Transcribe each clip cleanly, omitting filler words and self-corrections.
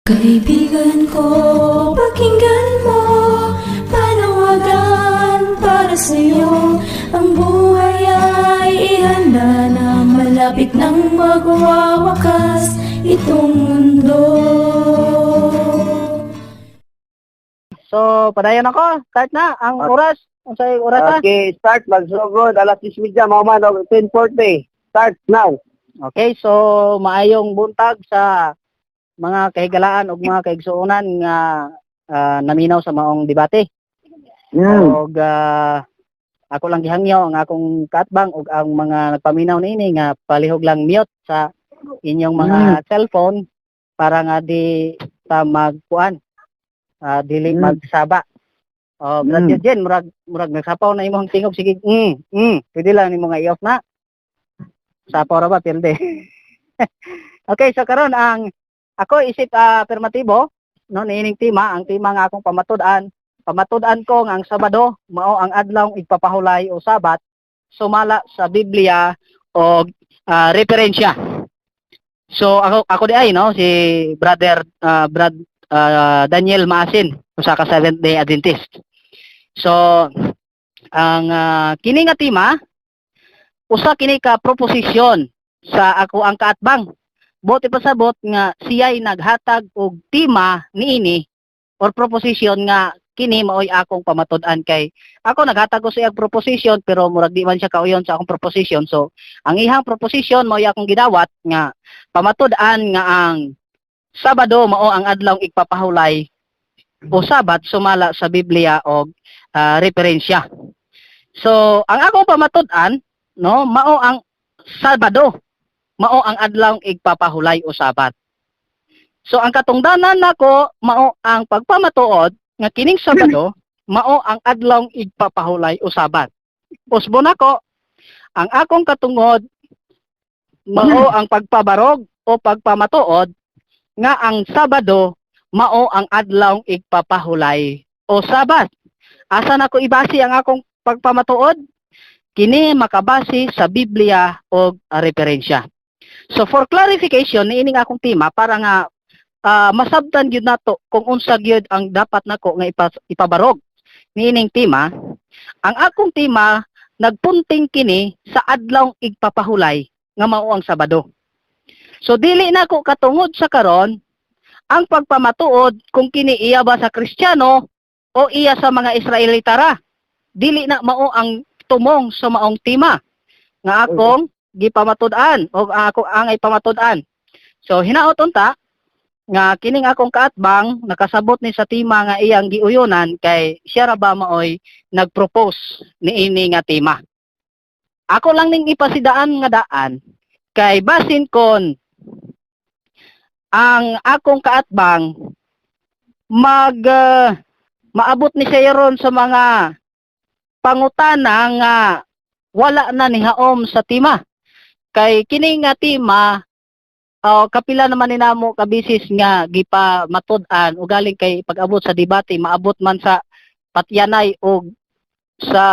Kaibigan ko, pakinggan mo, panawagan para sa'yo. Ang buhay ay ihanda na, malapit nang magwawakas itong mundo. So, padayon ako. Start na ang oras. Unsay oras ha? Okay, start magsugod alas 6:30 mao man og 10:40. Start now. Okay, so maayong buntag sa mga kahigalaan ug mga kaigsuonan nga naminaw sa maong debate. Og ako lang gihangyo ang akong kaatbang ug ang mga nagpaminaw niini nga palihog lang mute sa inyong mga cellphone para nga di ta magkuan, dili magsaba. Oh, Brad Eugene, murag nagsapaw na imong tingog, sige. Pwede lang nimo nga i-off na. Sapaw ra ba pilde. Okay, so karon ang ako isip afirmatibo no niining tema, ang tema nga akong pamatud-an, pamatud-an ko nga ang Sabado mao ang adlaw igpapahulay o Sabat sumala sa Biblia o referensya. So ako di ay no si Brother Brad Daniel Maasin, usa ka Seventh Day Adventist. So ang kini nga tema usa kini ka proposisyon sa ako ang kaatbang. Buot ipasabot nga siya'y naghatag og tema niini or proposition nga kini maoy akong pamatud-an, kay ako naghatag ko sa iyang proposition pero murag di man siya kauyon sa akong proposition. So ang iyang proposition maoy akong gidawat nga pamatud-an nga ang Sabado mao ang adlaw igpapahulay o Sabat sumala sa Biblia og referensya. So ang akong pamatud-an no mao ang Sabado mao ang adlaw igpapahulay o Sabat. So ang katungdanan nako mao ang pagpamatuod nga kining Sabado mao ang adlaw igpapahulay o Sabat. Usbo nako ang akong katungod mao ang pagpabarog o pagpamatuod nga ang Sabado mao ang adlaw igpapahulay o Sabat. Asa nako ibase ang akong pagpamatuod? Kini makabase sa Biblia o referensya. So for clarification niining akong tema, para nga masabtan gyud nato kung unsa gyud ang dapat nako nga ipabarog niining tema. Ang akong tema nagpunting kini sa adlaw igpapahulay nga mao ang Sabado. So dili nako katungod sa karon ang pagpamatuod kung kini iya ba sa Kristiyano o iya sa mga Israelita ra. Dili na mao ang tumong sa maong tema nga akong gipamatud-an o ako ang ipamatud-an. So hinaot unta nga kining akong kaatbang nakasabot ni sa tema nga iyang giuyonan, kay siya ra ba maoy nagpropose niini nga tema. Ako lang ning ipasidaan nga daan kay basin kon ang akong kaatbang mag maabot ni siya ron sa mga pangutana nga wala na ni haom sa tema. Kay kini nga tema, oh, kapila naman ni namo kabisis nga gipa matud-an o galing kay pag-abot sa debate maabot man sa patyanay o sa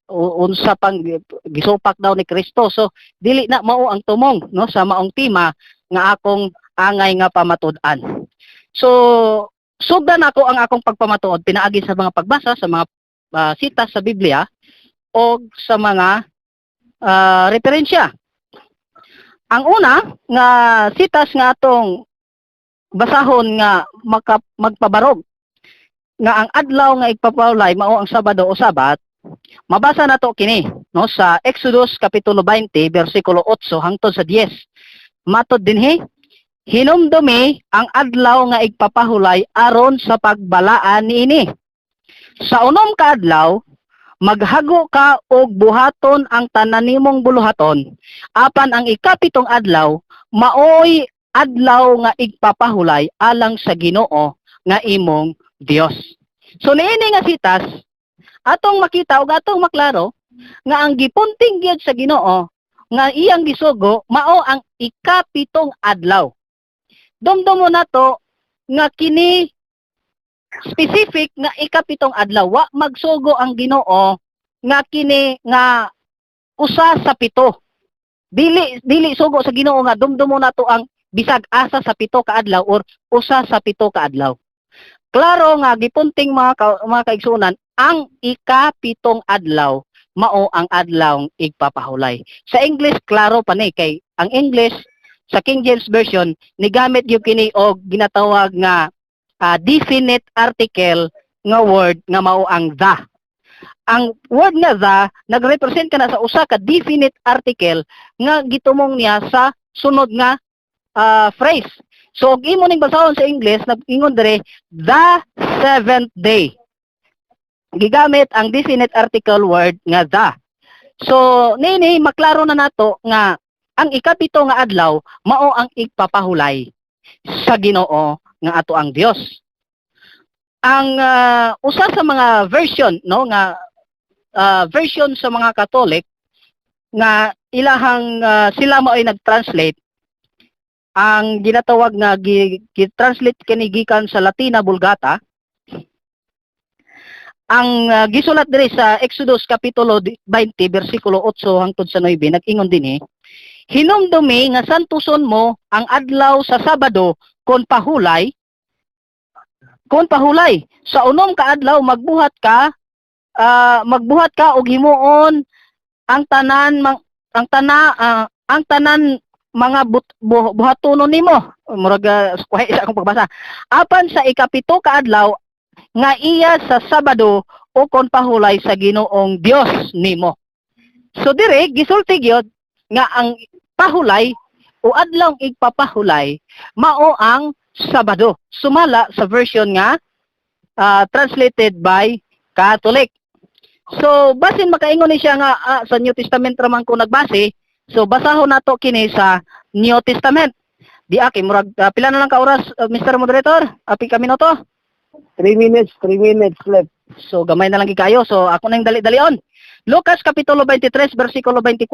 unsa pang gisupak daw ni Kristo. So dili na mao ang tumong no sa maong tema nga akong angay nga pamatud-an. So sugdan ako ang akong pagpamatuod pinaagi sa mga pagbasa sa mga sitas sa Biblia o sa mga referensya. Ang una nga sitas nga atong basahon nga magpabarog nga ang adlaw nga igpapahulay mao ang Sabado o Sabat, mabasa nato kini no sa Exodus kapitulo 20 bersikulo 8 hangtod sa 10. Matod dinhi, "Hinumdumi ang adlaw nga igpapahulay aron sa pagbalaan niini. Sa unom ka adlaw maghago ka og buhaton ang tanan nimong buluhaton, apan ang ikapitong adlaw maoy adlaw nga igpapahulay alang sa Ginoo nga imong Dios." So niini nga sitas atong makita ug atong maklaro nga ang gipunting gyud sa Ginoo nga iyang gisugo mao ang ikapitong adlaw. Dumdumo nato nga kini specific nga ikapitong adlaw, wa magsugo ang Ginoo nga kini nga usa sa pito. Dili dili sugo sa Ginoo nga dumdumo nato ang Bisag asa sa 7 ka adlaw or usa sa 7 ka adlaw. Klaro nga gipunting, mga kaigsuonan, ang ikapitong adlaw mao ang adlaw igpapahulay. Sa English, klaro pa ni, kay ang English sa King James Version nigamit gyud kini og ginatawag nga definite article nga word nga mao ang "the". Ang word nga "the" nagrepresent kana sa usa ka definite article nga gitumong niya sa sunod nga phrase. So og imo ning basahon sa English, nag-ingon dire "the seventh day". Gigamit ang definite article word nga "the". So nini maklaro na nato nga ang ikapito nga adlaw mao ang igpapahulay sa Ginoo nga ato ang Dios. Ang usa sa mga version, no, nga version sa mga Catholic nga ilahang sila mo ay nag-translate, ang ginatawag nga gi-translate kini gikan sa Latina Vulgata, ang gisulat diri sa Exodus kapitulo 20 bersikulo 8 hangtod sa 9, nag-ingon dinhi, "Hinumdumi nga santuson mo ang adlaw sa Sabado kon pahulay. Sa 6 ka adlaw magbuhat ka og himuon ang tanan mang, ang tana ah, ang tanan mga buhatonon nimo." Murag kuhay sa akong pagbasa. "Apan sa ikapito ka adlaw nga iya sa Sabado o kon pahulay sa Ginoong Dios nimo." So dire gisulti gyud nga ang pahulay o adlaw igpapahulay mao ang Sabado. Sumala sa version nga translated by Catholic. So basin makaingon ni siya nga sa New Testament raman ko nagbase. So basahon nato kini sa New Testament. Di aki murag pila na lang ka oras, Mr. Moderator? Api ka minuto? 3 minutes, 3 minutes left. So gamay na lang gid kayo. So ako nang dali-dalion. Lucas kapitulo 23 bersikulo 24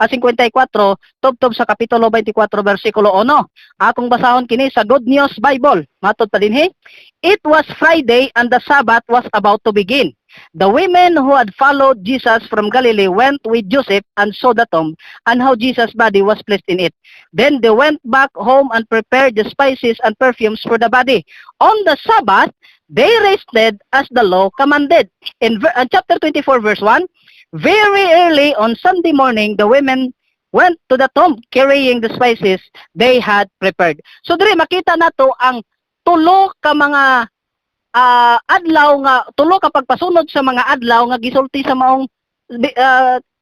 a 54 tubtob sa kapitulo 24 bersikulo 1. Akong basahon kini sa Good News Bible. Matod pa dinhi. "It was Friday and the Sabbath was about to begin. The women who had followed Jesus from Galilee went with Joseph and saw the tomb and how Jesus' body was placed in it. Then they went back home and prepared the spices and perfumes for the body. On the Sabbath, they rested as the law commanded." In chapter 24, verse 1, "Very early on Sunday morning, the women went to the tomb carrying the spices they had prepared." So diri makita nato ang tulo ka mga adlaw nga tulo ka pagpasunod sa mga adlaw nga gisulti sa maong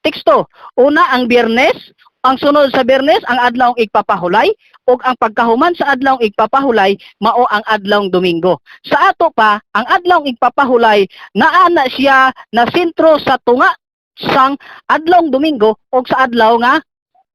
teksto. Una, ang Biyernes, ang sunod sa Biyernes ang adlaw igpapahulay, ug ang pagkahuman sa adlaw igpapahulay mao ang adlaw Domingo. Sa ato pa, ang adlaw igpapahulay naa na siya na sentro sa tunga sang adlaw Domingo ug sa adlaw nga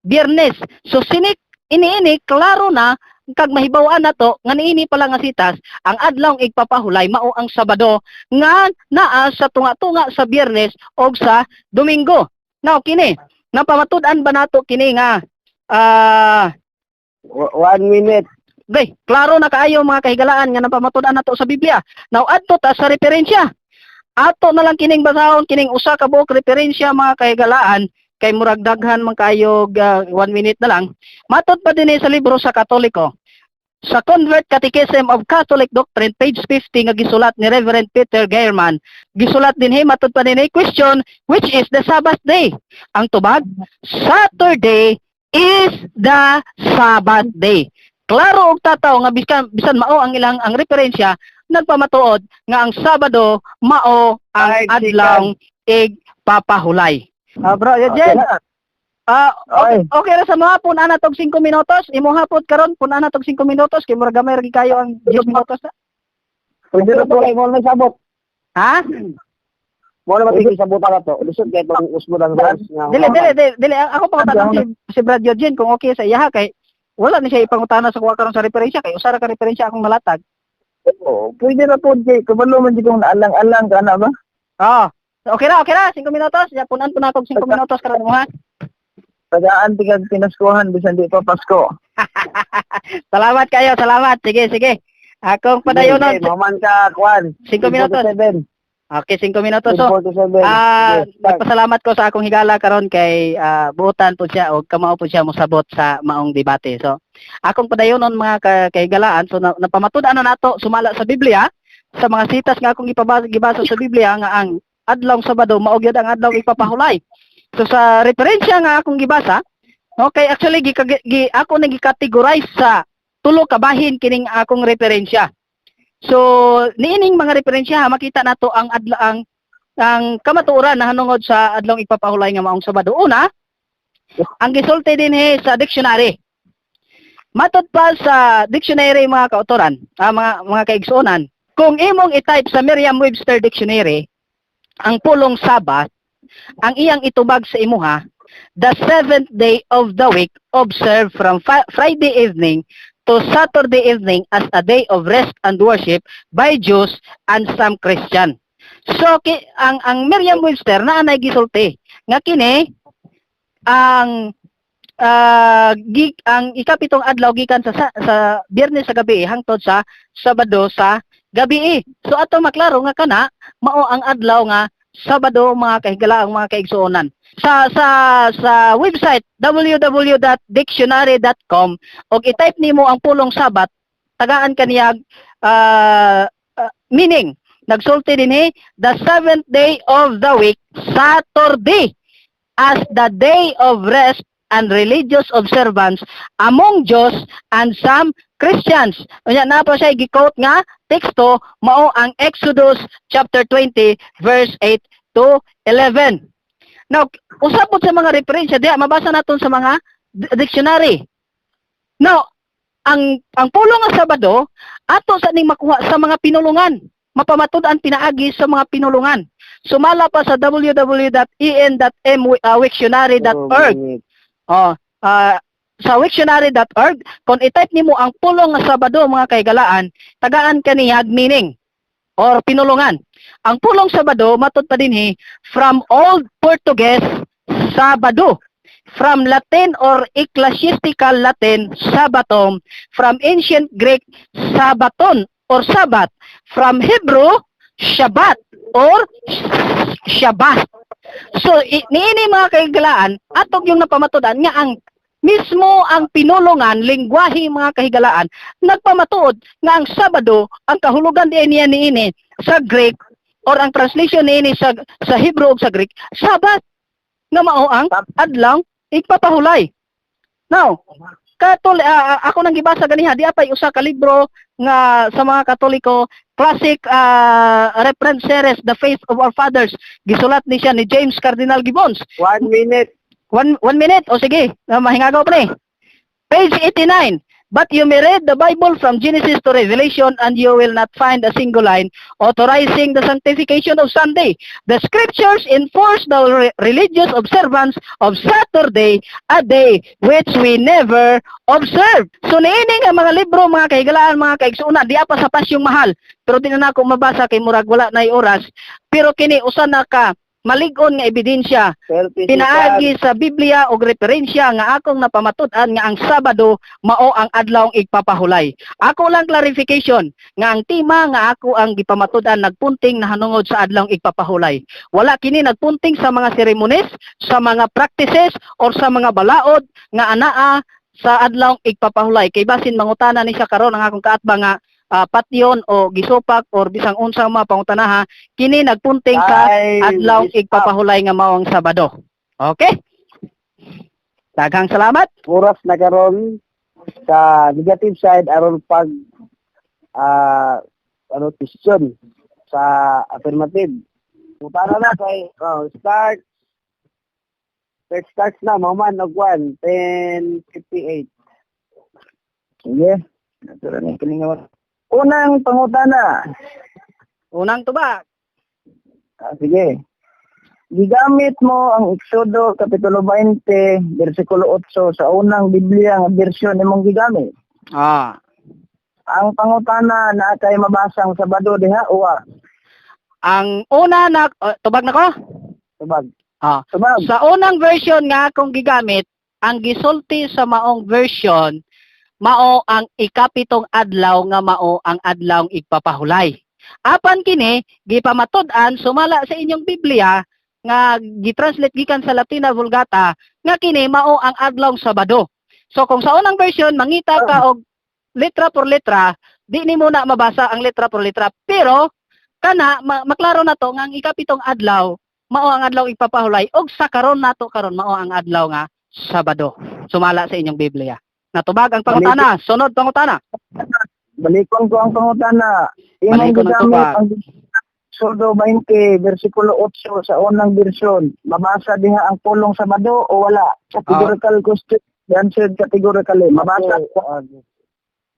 Biyernes. So sinik ini-ini klaro na kag mahibaw-an nato nga niini pala nga sitas, ang adlaw igpapahulay mao ang Sabado nga naa sa tunga-tunga sa Biyernes og sa Domingo. Now kini, napamatud-an ba nato kini nga 1 minute. Okay, klaro na kaayo, mga kahigalaan, nga napamatud-an nato sa Biblia. Now adto ta sa referensya. Ato na lang kining basahon kining usa ka buok referensya, mga kahigalaan, kay murag daghan man kayo, 1 minute na lang. Matod pa dinhi sa libro sa Katoliko. Sa Convert Catechism of Catholic Doctrine, page 50, nga gisulat ni Reverend Peter Geiermann. Gisulat dinhi, matod pa dinhi, question, "Which is the Sabbath day?" Ang tubag, "Saturday is the Sabbath day." Klaro og tataw nga bisan mao ang ilang ang referensya, nagpamatuod nga ang Sabado mao ang 5 adlaw igpapahulay. Ah, bro, Okay Jen, na. Okay, Okay. okay ra sa mga pun-an na tog 5 minutos. Imo hapot karon, pun-an na tog 5 minutos kay murag gamay ra gid kayo ang 10 minutos na. Pwede na po kayo mo na sabot. Ha? Mo na matigil sa buta na to. Lisod kay pang usmo lang rules nga. Dili, dili, dili, dili. Ako pangutana si Brad Eugene kung okay sa iya, kay wala ni siya ipangutana sa kuha karon sa referensya kay usa ra ka referensya akong nalatag. Oo, pwede na po, Jay. Kabalo man di kong naalang-alang ka na ba? Oh. Okay ra, okay ra, 5 minutos. Ya, pun-an po na akong 5 minutos karon mo, ha. Tagaan tigag pinaskuhan bisan di pa Pasko. Salamat kayo, salamat. Sige, sige. Akong padayonon. Okay, maman ka, Kwan. 5 minutos. 7. Okay, 5 minuto. So, 10:47. Yes, start. Nagpasalamat ko sa akong higala karon kay buotan po siya o kamao po siya mosabot sa maong debate. So, akong padayonon, mga kahigalaan, so napamatud-an na nato sumala sa Biblia, sa mga sitas nga akong gibasa sa Biblia nga ang adlawng Sabado mao gyud ang adlaw ipapahulay. So sa referensya nga akong gibasa, okay, actually ako nang gi-categorize sa tulo ka bahin kining akong referensya. So niining mga referensya, makita nato ang adla ang kamatuoran na hanungod sa adlawng ipapahulay nga maong Sabado. Una, ang gisulti dinhi sa dictionary. Matod pa sa dictionary, mga kautoran, mga kaigsuonan, kung imong i-type sa Merriam-Webster Dictionary ang pulong Sabbath, ang iyang itubag sa imuha, "The seventh day of the week observed from Friday evening to Saturday evening as a day of rest and worship by Jews and some Christian." So ang Merriam-Webster naa nay gisulti nga kini ang ang ikapitong adlaw gikan sa Biyernes sa gabi hangtod sa Sabado sa gabi. So ato maklaro nga kana mao ang adlaw nga Sabado, mga kahigalaang mga kaigsuonan. Sa website www.dictionary.com og i-type nimo ang pulong Sabbath, tagaan kaniya meaning. Nagsulti dinhi, "The seventh day of the week, Saturday, as the day of rest and religious observance among Jews and some Christians." Unya na pa siya gi-quote nga teksto, mao ang Exodus chapter 20 verse 8 to 11. Now, usab pod sa mga referensya diha mabasa naton sa mga dictionary. Now, ang pulong nga Sabado ato sa ning makuha sa mga pinulungan. Mapamatud-an pinaagi sa mga pinulungan. Sumala pa sa www.en.m.wiktionary.org. Oh, sa wiktionary.org, kung i-type nimo ang pulong nga Sabado, mga kahigalaan, tagaan kaniyag meaning or pinulungan. Ang pulong Sabado matud pa dinhi, from Old Portuguese "sabado", from Latin or Ecclesiastical Latin "sabbatum", from Ancient Greek "sabbaton" or "sabbat", from Hebrew "shabbat" or "shabbat". So, niini, mga kahigalaan, atog yung napamatudan nga ang mismo ang pinulungan, lingwahe, mga kahigalaan, nagpamatuod nga ang Sabado, ang kahulugan di niya niini sa Greek or ang translation niini sa Hebrew ug sa Greek, Sabbath, nga mao ang adlaw igpapahulay. Now, Katol ako nang gibasa ganiha, di apay usa ka libro nga sa mga Katoliko, classic reference series, The Faith of Our Fathers. Gisulat ni siya ni James Cardinal Gibbons. 1 minute. One minute. O sige, mahingagaw pa ni. Page 89. "But you may read the Bible from Genesis to Revelation and you will not find a single line authorizing the sanctification of Sunday. The scriptures enforce the religious observance of Saturday, a day which we never observe." So niini nga mga libro, mga kahigalaan, mga kaigsuonan, di pa sa Pasyong Mahal. Pero di na nako mabasa kay murag wala na oras. Pero kini usa na ka malig-on nga ebidensya 30 pinaagi sa Biblia og referensya nga akong napamatud-an nga ang Sabado mao ang adlawng igpapahulay. Ako lang clarification nga ang tema nga ako ang gipamatud-an nagpunting na hanungod sa adlawng igpapahulay. Wala kini nagpunting sa mga seremonies, sa mga practices or sa mga balaod nga anaa sa adlawng igpapahulay. Kay basin mangutana ni siya karon ang akong kaatbang nga patyon o gisupak or bisang unsang mga pangutanaha, kini nagpunting sa adlaw igpapahulay nga mao ang Sabado. Okay? Daghang salamat. Oras na karon sa negative side aron pag ano question sa affirmative. Para na kay, oh, start. Start starts na maman og 1 10:58. Sige. Natura ni kiningaw. Unang pangutana. Unang tubag. Sige. Gigamit mo ang Exodo Kapitulo 20, versikulo 8 sa unang Biblia nga bersyon imong gigamit. Ang pangutana, naa kay mabasang Sabado diha uwa? Ang una na tubag na ko? Tubag. Tubag. Sa unang version nga akong gigamit, ang gisulti sa maong version mao ang ikapitong adlaw nga mao ang adlaw igpapahulay. Apan kini gipamatud-an sumala sa inyong Biblia nga gitranslate gikan sa Latina Vulgata nga kini mao ang adlaw Sabado. So kung sa unang version mangita ka og letra por letra, di nimo na mabasa ang letra por letra, pero kana maklaro na to nga ang ikapitong adlaw mao ang adlaw ipapahulay og sa karon nato karon mao ang adlaw nga Sabado sumala sa inyong Biblia. Natubag ang pangutana. Sunod pangutana. Balikon ko ang pangutana. Imong Balikon ang gigamit tubag. ang Exodo 20 versikulo 8 sa unang bersyon. Mabasa diha ang pulong Sabado o wala? Categorical question. The answer categorically. Mabasa. Okay.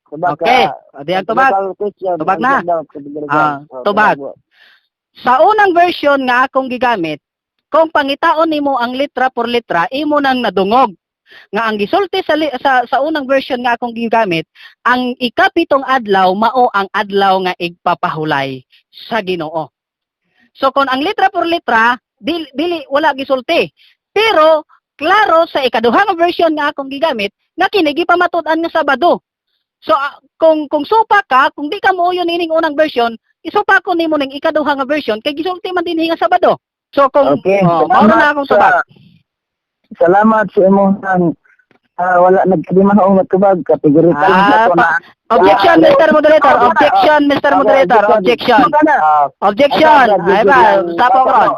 Tubag Okay. ka. O, di ang tubag. Categorical question. Tubag na. Answer daw, categorical. Ah, Oh, tubag. Sa unang version nga akong gigamit, kung pangitaon nimo ang letra por letra, imo nang nadungog nga ang gisulti sa, li- sa sa unang version nga akong gigamit, ang ikapitong adlaw mao ang adlaw nga igpapahulay sa Ginoo. So kung ang letra por letra, dili, dili wala gisulti. Pero klaro sa ikaduha nga version nga akong gigamit nga kini gipamatud-an nga Sabado. So kung supa ka, kung di ka mooyon ining unang version, isupa ko nimo ning ikaduha nga version kay gisulti man dinhi nga Sabado. So kung Okay. oh, mao na akong tubag. Salamat sa imong wala nagkadimaong natubag, categorical na to na. Objection, Ah, Mr. Moderator. ah, Objection, Mr. Moderator. Objection. Ano? Objection. Ay ba, stop ako ron.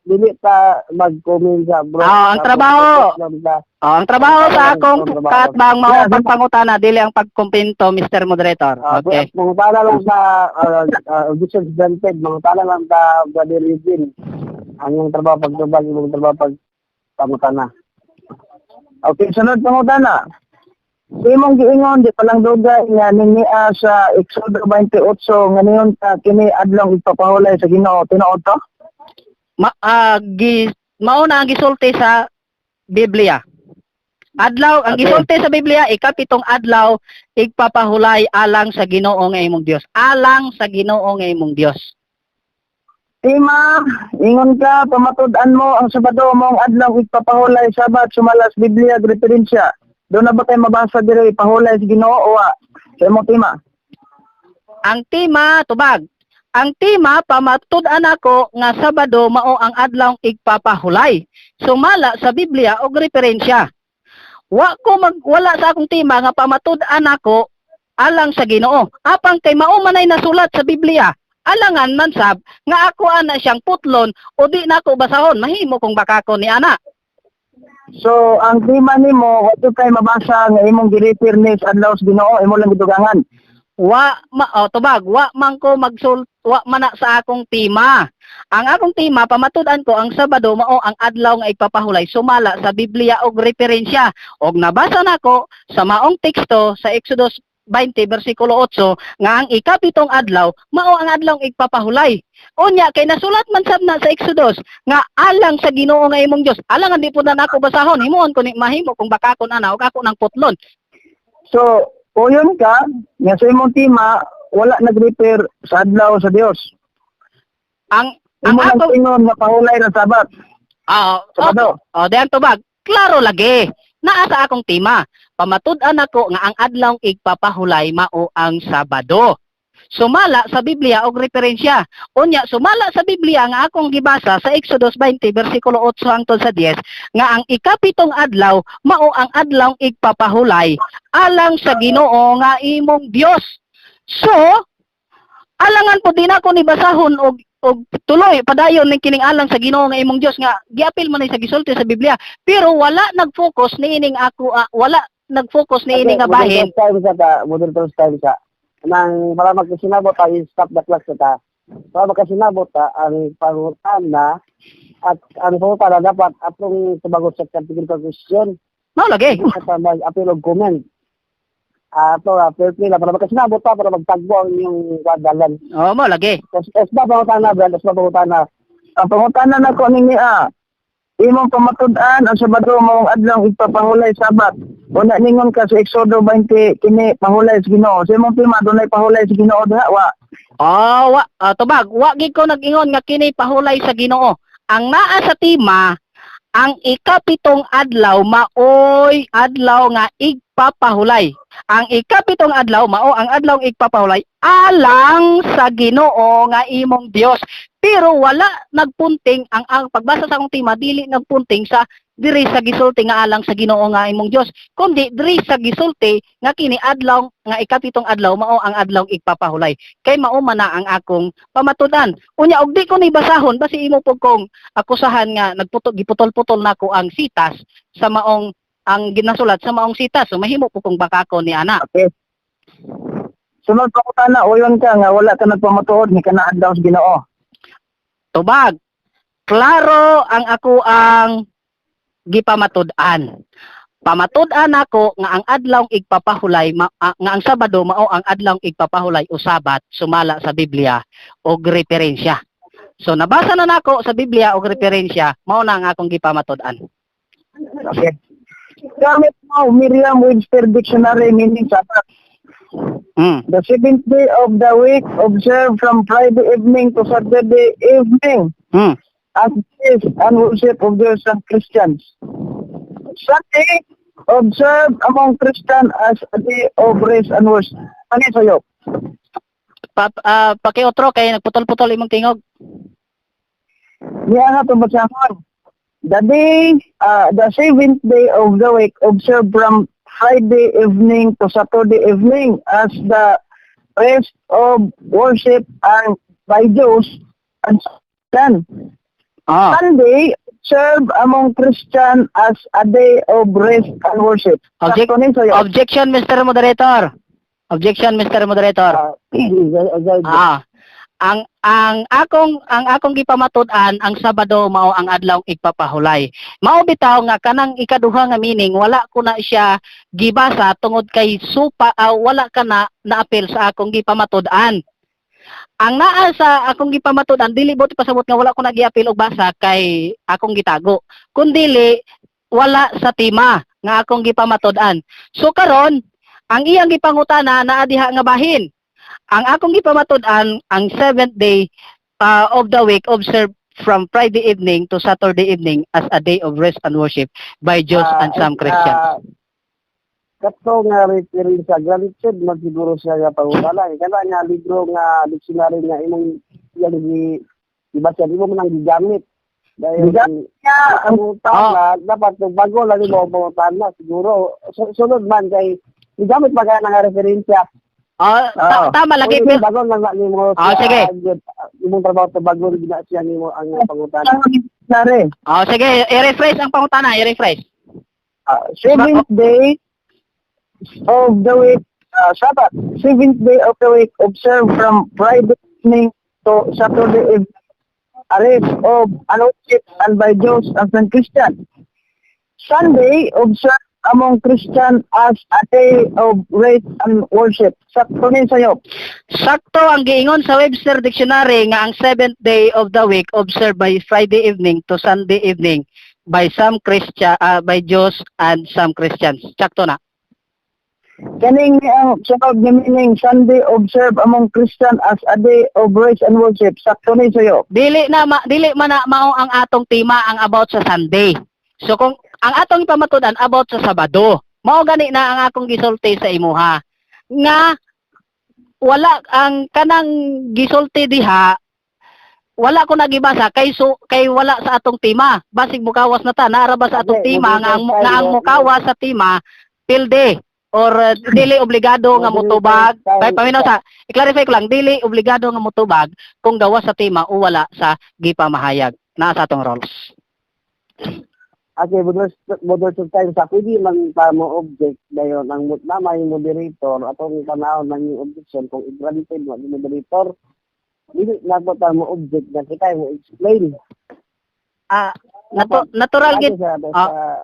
Dili ta mag-comment sa bro. Ah, ang trabaho. Oh, ang trabaho sa akong katbang mao pagpangutana, dili ang pagkumpinto, Mr. Moderator. Okay. Mangutana lang sa objection granted, mangutana lang ta, Brother Eugene. Ang iyong trabaho pagtubag, imong trabaho pag pangutana. Okay, sunod pangutana. Imong giingon di palang dugay nga ningia sa Exodo 28 nga niyon ta kini adlong ipapahulay sa Ginoo, tinuod to? Mao na ang gisulti sa Biblia. Adlaw, ang gisulti sa Biblia, ikapitong adlaw igpapahulay alang sa Ginoo nga imong Dios. Alang sa Ginoo nga imong Dios. Tema, ingon ka, pamatud-an mo ang Sabado mong adlaw igpapahulay Sabat sumala sa Biblia ug referensya. Doon na ba kay mabasa diri pahulay sa Ginoo o wa? Sa imong tema. Ang tema, tubag. Ang tema, pamatud-an ako nga Sabado mao ang adlaw igpapahulay. Sumala sa Biblia og referensya. Wa ko mag wala sa akong tema nga pamatud-an ako alang sa Ginoo. Apang kay mao manay nasulat sa Biblia. Alangan man sab nga ako ana siyang putlon o di na ako basahon, mahimo kong bakako ni ana. So, ang tema nimo, wa kay mabasa nga imong girefer ni sa adlaw sa Ginoo, imo lang gidugangan. Wa ma, oh, tubag, wa man ko magsul wa man na sa akong tema. Ang akong tema, pamatud-an ko ang Sabado mao ang adlaw nga igpapahulay sumala sa Biblia og referensya. Og nabasa nako sa maong teksto sa Exodus 20 bersikulo 8 nga ang ikapitong adlaw mao ang adlaw nga igpapahulay. Unya kay nasulat man sab na sa Exodus nga alang sa Ginoo nga imong Dios. Alang di pud na nako basahon, himuon ko ni mahimo kung bakakon ana og ako nang putlon. So, uyon ka, nga sa imong tema, wala nag-refer sa adlaw sa Dios. Ang Imo lang akong ingon nga pahulay ng Sabat. Ah, Sabado. oh, diyan tubag. Klaro lagi. Naa sa akong tema. Pamatud-an ako nga ang adlaw igpapahulay mao ang Sabado. Sumala sa Biblia og referensya. Unya sumala sa Biblia nga akong gibasa sa Exodus 20 bersikulo 8 hangtod sa 10 nga ang ikapitong adlaw mao ang adlaw igpapahulay alang sa Ginoo nga imong Dios. So, alangan po din ako ni basahon og tuloy padayon ning kining alang sa Ginoo nga imong Dios nga giapil man ni sa gisulti sa Biblia, pero wala nag-focus niining ako wala nag-focus niini nga bahin. Moderator's time sa ta, moderator's time sa. Nang para magkasinabot ta, stop the clock sa ta. Para magkasinabot ta, ang pangutana at ang pangutana dapat atong tubagot sa categorical question. Mao lagi. At mag-appeal og comment. Ato, fair play lang. Para magkasinabot ta, para magtagbo ang inyong wadalan. Oh, mao lagi. Es ba pangutana, Brad? Es ba pangutana? Ang pangutana nako ni imong pamatud-an ang Sabado mao ang adlaw igpapahulay Sabat. Una ningon ka sa Exodo 20 kini pahulay sa Ginoo. Sa imong tema dunay pahulay sa Ginoo diha wa? Oh, wa, tubag, wa gid ko nag-ingon nga kini pahulay sa Ginoo. Ang naa sa tema, ang ikapitong adlaw maoy adlaw nga Igpapahulay. Ang ikapitong adlaw mao ang adlaw igpapahulay alang sa Ginoo nga imong Dios. Pero wala nagpunting ang pagbasa sa akong tema, dili nagpunting sa diri sa gisulti nga alang sa Ginoo nga imong Dios, kundi diri sa gisulti nga kini adlaw nga ikapitong adlaw mao ang adlaw igpapahulay. Kay mao man na ang akong pamatud-an. Unya og di ko ni basahon, basi imo pud kong akusahan nga nagputo giputol-putol nako ang sitas sa maong ang ginasulat sa maong sitas. So mahimo po kong bakako ni ana. Okay. Sunod pangutana, uyon ka nga wala ka nagpamatuod ni kana adlaw sa Ginoo. Tubag. Klaro ang ako ang gipamatud-an. Pamatud-an nako nga ang adlaw igpapahulay nga ang Sabado mao ang adlaw igpapahulay o Sabat sumala sa Biblia og referensya. So nabasa na nako sa Biblia og referensya, mao na ang akong gipamatud-an. Okay. Gamit mo Merriam-Webster Dictionary meaning Sabbath. The seventh day of the week, observed from Friday evening to Saturday evening as is and worship of Jews and Christians. Sunday, observed among Christians as a day of rest and worship. Ano sa'yo? Pakiotro kay nagputol-putol imong tingog. Niya nga itong basahon. The seventh day of the week, observed from Friday evening to Saturday evening as the rest of worship and by Jews and Christian. Sunday, observed among Christian as a day of rest and worship. Sakto ni sa'yo. Objection, Mr. Moderator. Objection, Mr. Moderator. Ah. Ang akong gipamatud-an, ang Sabado mao ang adlaw igpapahulay. Mao bitaw nga kanang ikaduha nga meaning wala ko na siya gibasa tungod kay supa wala ka na naapil sa akong gipamatud-an. Ang naa sa akong gipamatud-an, dili buot pasabot nga wala ko na giapil og basa kay akong gitago. Kun dili wala sa tema nga akong gipamatud-an. So karon ang iyang gipangutana naa diha nga bahin. Ang akong gipamatud-an, ang seventh day of the week, observed from Friday evening to Saturday evening as a day of rest and worship by Jews and some Christians. Kato nga reference, granted man siguro siya nga pangutana. Kana nga libro nga dictionary nga imong iyang gi gibasa, di mo man ang gigamit. Dahil Gigamit niya ang pangutana, dapat kung bago lang mo ang pangutana siguro. Sunod man kay gigamit pa ka nga referensya. Tama lagi. Uy, bago lang na nimo Sige. Imong trabaho to, bago gina siya nimo ang pangutana. Ang dictionary. Sige, i-rephrase ang pangutana, i-rephrase. Seventh day of the week, Sabbath. Seventh day of the week, observed from Friday evening to Saturday evening. A rest of worship and by Jews and some Christian. Sunday, observed among Christian as a day of rest and worship. Sakto ni sa'yo. Sakto ang giingon sa Webster Dictionary nga ang seventh day of the week, observed by Friday evening to Sunday evening by some Christian by Jews and some Christians. Sakto na. Kaning ang sunod nga meaning, Sunday, observed among Christian as a day of rest and worship. Sakto ni sa'yo. Dili man na mao ang atong tema ang about sa Sunday. So kung ang atong pamatud-an about sa Sabado, mao gani na ang akong gisulti sa imuha nga wala ang kanang gisulti diha, wala ko nagibasa kay so kay wala sa atong tema. Basig mukawas na ta, naara ba sa atong Hindi, tema nga ang mukawas sa tema pilde or dili obligado nga motubag? Kay paminaw sa i-clarify ko lang, dili obligado nga motubag kung gawas sa tema o wala sa gipamahayag naa sa atong roles. Okay, moderator time sa pwede man pa mo object dayon ang na may moderator atong tanaw ng yung objection kung i-granted mo ni moderator, dili na po ta mo object na kita mo explain. Natural gid. Ano sa,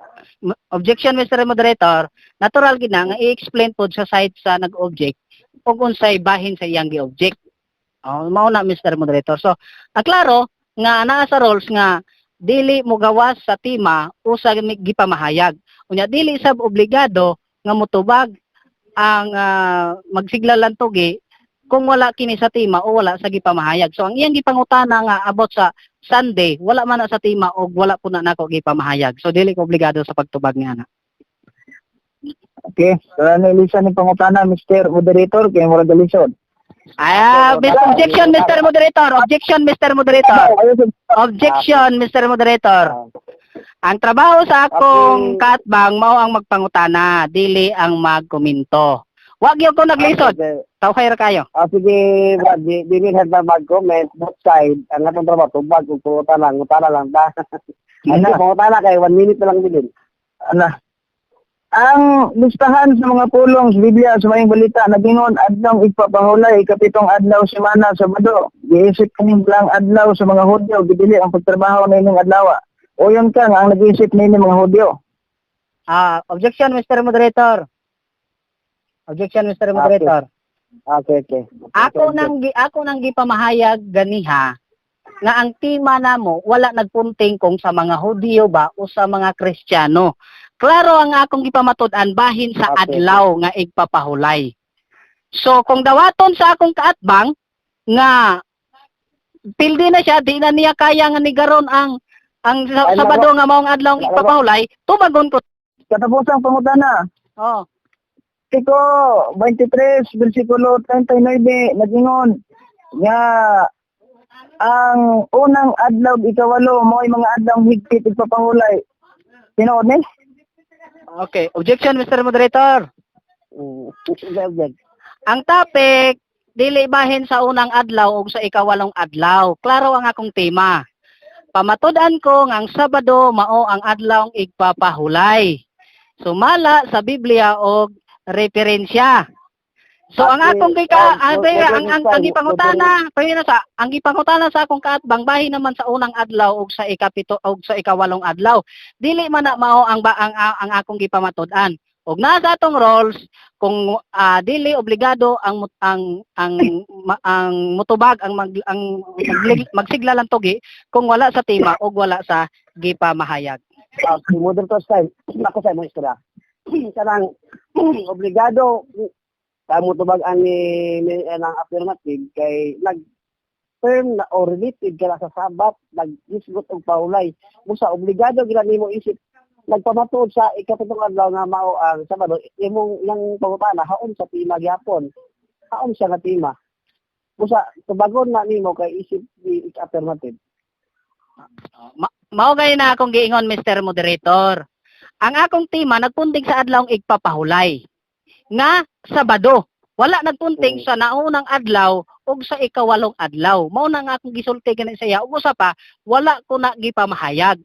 Objection, Mr. Moderator. Natural gid na nga i-explain pod sa side sa nag-object ug unsay bahin sa iyang gi-object. Oh, mao na, Mr. Moderator. So, ang klaro nga naa sa roles nga dili mo gawas sa tema o sa gipamahayag. Unya dili sab obligado nga motubag ang magsigla lang tugi kung wala kini sa tema o wala sa gipamahayag. So ang iyang gipangutana nga about sa Sunday, wala man na sa tema o wala po na nako gipamahayag. So dili ko obligado sa pagtubag niya na. Okay, so ano ilisa ni pangutana, Mr. Moderator, kay murag galisod. Ah, objection, Mr. Moderator. Objection, Mr. Moderator. Objection, Mr. Moderator. Ang trabaho sa akong kaatbang mao ang magpangutana, dili ang magkomento. Wag gyud ko naglisod. Okay. Tawhay ra kayo. Ah, sige, Brad, di min na mag-comment, both side, ang atong trabaho, tubag, kung pangutana, ngutana lang ta. Ano, pangutana kay 1 minute na lang bilin. Ana. Ang listahan sa mga pulong sa Biblia sa Maayong Balita nagingon adlong igpapahulay, ikapitong adlaw semana, Sabado. Giisip kaning lang adlaw sa mga Hudyo, gidili ang pagtrabaho niining adlaw. Uyon ka nga ang nag-isip niini mga Hudyo. Ah, objection, Mr. Moderator. Objection, Mr. Moderator. Okay. Ako nang gipamahayag ganiha nga ang tema namo wala nagpunting kung sa mga Hudyo ba o sa mga Kristiyano. Klaro ang akong gipamatud-an bahin sa adlaw nga igpapahulay. So kung dawaton sa akong kaatbang nga pildi na siya, di na niya kaya nga nigaron ang Ay, Sabado nga maong adlaw ang igpapahulay, tubagon ko. Katapusang pangutana. Oh. Tiko 23 versikulo 39 nagingon nga ang unang adlaw ikawalo mo'y mga adlaw higpit igpapahulay. Tinuod ni? Okay, objection, Mr. Moderator. Object. Ang topic dili bahin sa unang adlaw o sa ikawalong adlaw. Klaro ang akong tema. Pamatud-an ko nga ang Sabado mao ang adlaw igpapahulay. Sumala sa Biblia og referensya. So ang akong gika ang ang gipangutana, pamina sa ang gipangutana sa akong kaatbang bahin naman sa unang adlaw ug sa ikapito ug sa ikawalong adlaw. Dili man na mao ang ba, ang akong gipamatud-an. Og nasa atong roles kung dili obligado ang mutubag ang mag, ang magsigla lang tugi kung wala sa tema o wala sa gipamahayag. Okay, moderator style. Ako sa imong istorya. Kanang obligado kamo tubag ang ni ang affirmative kay nag term na or related ka na sa Sabat, naghisgot og paulay. Busa obligado gila nimo isip nagpamatuod sa ikapitong adlaw nga mao ang Sabado, imong yang pangutana haon sa tema gyapon. Haon siya nga tema. Busa tubagon na nimo kay isip di affirmative. Mao gay na akong giingon, Mr. Moderator. Ang akong tema nagpunting sa adlaw igpapahulay nga Sabado. Wala nagpunting sa naunang adlaw ug sa ikawalong adlaw. Mao na nga akong gisulti gani sa iya. Ug usa pa, wala ko na gipamahayag.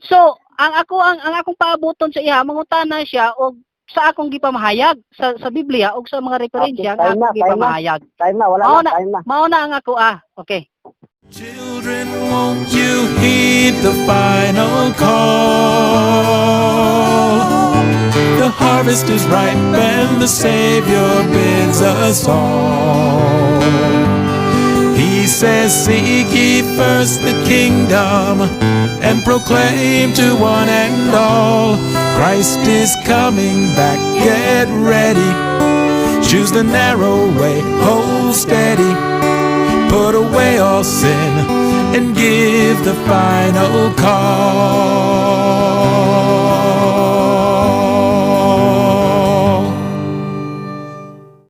So, ang akong paabuton sa iya, mangutana siya og sa akong gipamahayag sa Biblia ug sa mga referensya Okay, nga time na, akong time na. gipamahayag. Time na, wala Mao na, na. Time na. Mao na ang ako ah. Okay. Children, won't you heed the final call? The harvest is ripe and the Savior bids us all. He says, "Seek ye first the kingdom and proclaim to one and all. Christ is coming back, get ready. Choose the narrow way, hold steady. Put away all sin and give the final call."